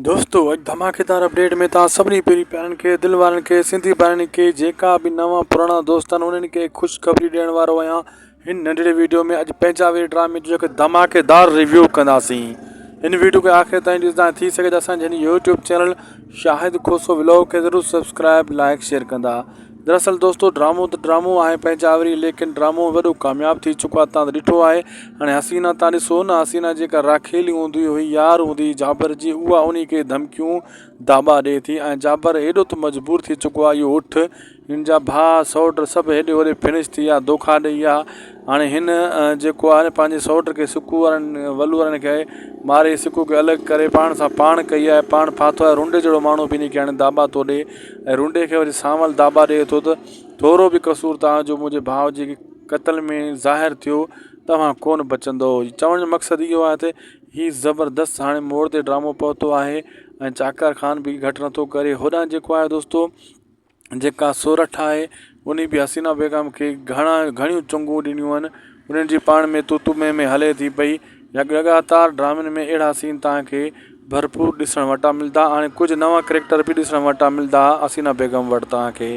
دوستو اڄ ڌماڪيدار اپڊيٽ ۾ توهان سڀني پرين پيارن کي دل وارن کي سنڌي ڀائرن کي جيڪا به نوان پراڻا دوست آهن انهن کي خوشخبري ڏيڻ وارو آهيان هن ننڍڙي ويڊيو ۾ اڄ پنهنجا وير ڊرامي جو هڪ ڌماڪيدار ريويو ڪنداسين هن ويڊيو کي آخر تائين ڏسندا ٿي سگهي ته اسان جي هن YouTube channel Shahid Khoso vlog کي ضرور سبسڪرائب لائڪ شيئر ڪندا دراصل دوستو ڊرامو ته ڊرامو آهي پنهنجا وري ليڪن ڊرامو وڏو ڪامياب ٿي چڪو آهي تان ڏٺو آهي هاڻي حسينا تان ڏسو نه حسينا جيڪا راکيلي هوندي هئي يار هوندي هئي جابر جي اها انهي کي ڌمڪيون داٻا ڏي ٿي ۽ جابر ايڏو ته مجبور ٿي چڪو آهي اهو اٺ هن جا ڀاء سئوٽ سڀ هيڏي هوڏي فنش ٿي ويا دوکا ڏئي ويا هاڻي هن جيڪو آهي پنهنجي سئوٽ کي سڪو وارن ولو وارن کي ماري سڪو کي الڳ ڪري پاڻ سان پاڻ ڪئي آهي پاڻ ڦاٿو آهي رنڊي جهڙو ماڻهو به انهي کي هاڻي داٻا ٿو ڏي ۽ رونڊي کي وري سانول داٻا ڏئي ٿو ته ٿورو به قصور توهان جو منهنجي ڀاء جي قتل ۾ ظاهر ٿيو توهان ڪونه بچندو چوڻ جو مقصد اهو آهي ته هي زبردست هاڻي موڙ تي ڊرامو پهتو آهي ۽ چاڪر خان به گهٽ نٿو ڪري هوڏانهن جيڪو آهي دوستو جيڪا سورٺ آهي ان به حسينا بيگم کي گهڻا گهڻيون چنگون ڏنيون آهن انهن جي پاڻ ۾ تو تو مين مين هلي ٿي پئي لڳاتار ڊرامن ۾ اهڙا سين توهان کي ڀرپور ڏسڻ وٽان ملدا هاڻي ڪجهه نوان ڪريڪٽر به ڏسڻ وٽان ملدا حسينا بيگم وٽ توهان کي.